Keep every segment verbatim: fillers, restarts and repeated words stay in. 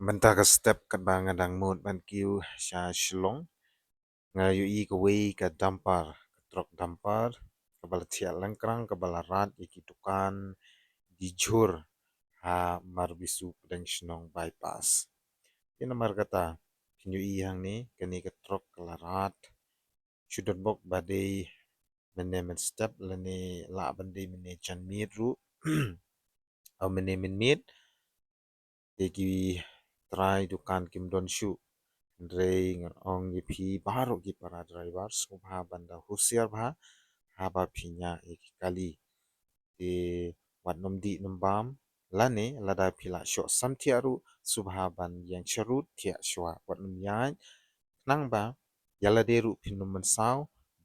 Mynta ka step katba nga dang mut ban kiew sha Shillong, nga ïohi kawei ka dumper, ka truck dumper, kaba la thiah langkrang, kaba la rat ïa ki dukan, ki jhur, ha Marbisu pdeng shnong bypass. Te namar kata, phin ïohi hangne, kane ka truck ka la rat. Shu don bok ba dei mynne mynstep lane lah ban dei mynne janmiet ruh. Au mynne mynmiet. Te ki trai dukan kim don shuh. Hynrei ngan ong ïa phi baroh ki para driver sngewbha ban da husiar bha haba phi ñiah ïa ki kali. Te wat nym dih nym bam lane lada phi la shoh samthiah ruh sngewbha ban ïeng sharud thiah shuwa, wat nym ïaid, khnang ba ïa lade ruh phin nym mynsaw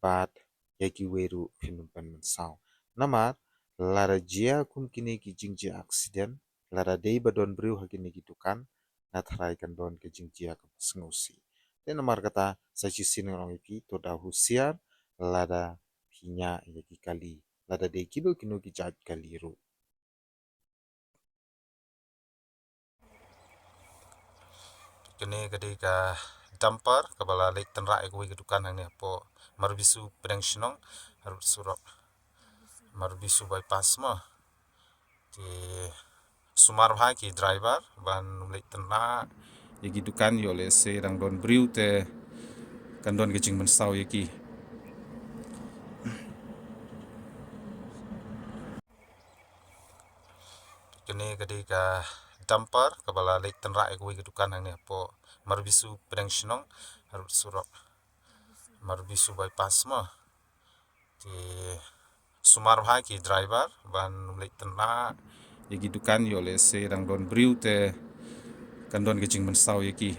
bad ïa kiwei ruh phin nym pynmynsaw. Namar lada jia kum kine ki jingjia accident, lada dei ba don briew ha kine ki dukan, nga tharai kan don ka jingjia kaba sngewsih. Te namar kata sa shisien ngan ong ïa phi, to da husiar lada phi ñiah ïa ki kali, lada dei kino kino ki jait kali ruh. Kane ka dei ka dumper kaba la leit tynrah ïa kawei ka dukan hangne hapoh Marbisu pdeng shnong, harud surok Marbisu bypass mo. Te sumar bha ki driver ban ym leit tynrah ïa ki dukan, ïoh lehse dang don briew te kan don ka jingmynsaw ïa ki. Kane ka dei ka dumper kaba la leit tynrah ïa kawei ka dukan hangne hapoh Marbisu pdeng shnong, harud surok Marbisu bypass mo. Te sumar bha ki driver ban ym leit tynrah ïa ki dukan, ïoh lehse dang don briew te kan don ka jingmynsaw ïa ki.